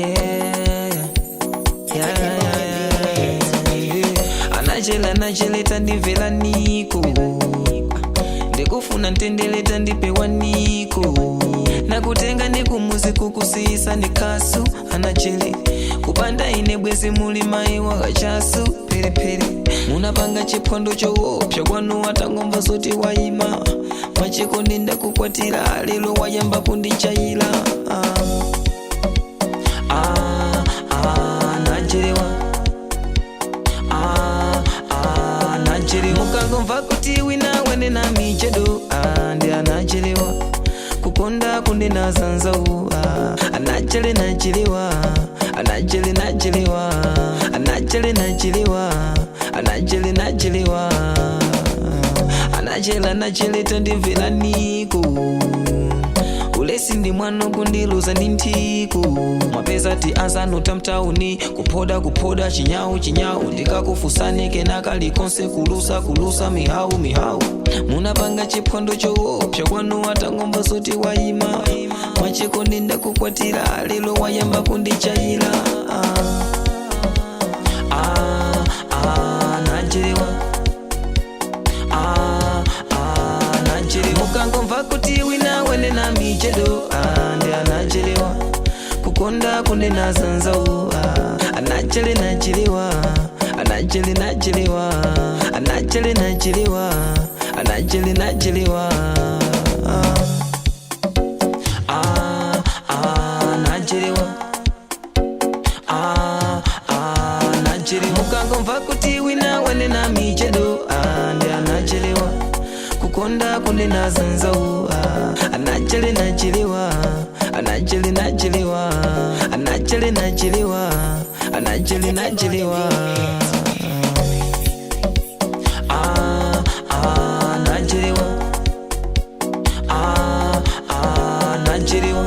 Yeah. Anachela nacheleta ndimvela niko, ndikufuna ntendeleta ndipewa niko, nakutenga ndikumuzi kukusiyisa ndikasu. Anachele kupanda ine bwezi muli mayi wakachasu perepere. Munapanga chiphondo choopsa kwanu atangomva zoti wayima mwachikondi ndakukwatira, lero wayamba kundichayila. Ah, ah, ah, nachelewa. Ah, ah, nachelewa. Mukangomva kuti wina wene na michedo, ah, ndi anachelewa kukonda kundina zanzau. Ah, anachele nachelewa, anachele nachelewa, anachele nachelewa, anachele nachelewa, anachela nacheleta ndimvera niko. Ulesi ndi mwano kundiluza ndi nthiko. Mwapeza ti anzanu tamtauni kuphoda kuphoda chinyau chinyau, ndikakufunsani kenaka likonse kulusa kulusa mihawu mihawu. Munapanga chiphondo choopsa kwanu atangomva zoti wayima mwachikondi ndakukwatira, lero wayamba kundichayila. Ah, ah, ah, nachelewa. Ah, ah, nachelewa. Mukangomva kuti wina wene na michedo, ah, ndi anachelewa kukonda kundina zanzau. Ah, anachele nachelewa, anachele nachelewa, anachele nachelewa, anachele nachelewa. Ah, ah, nachelewa. Ah, ah, nachelewa. Mukangomva kuti wina wene na michedo, ah, ndi anachelewa kukonda kundina zanzau. Ah, anachele nachelewa, anachele nachelewa, anachele nachelewa, anachele nachelewa. Ah, ah, nachelewa. Ah, ah, nachelewa.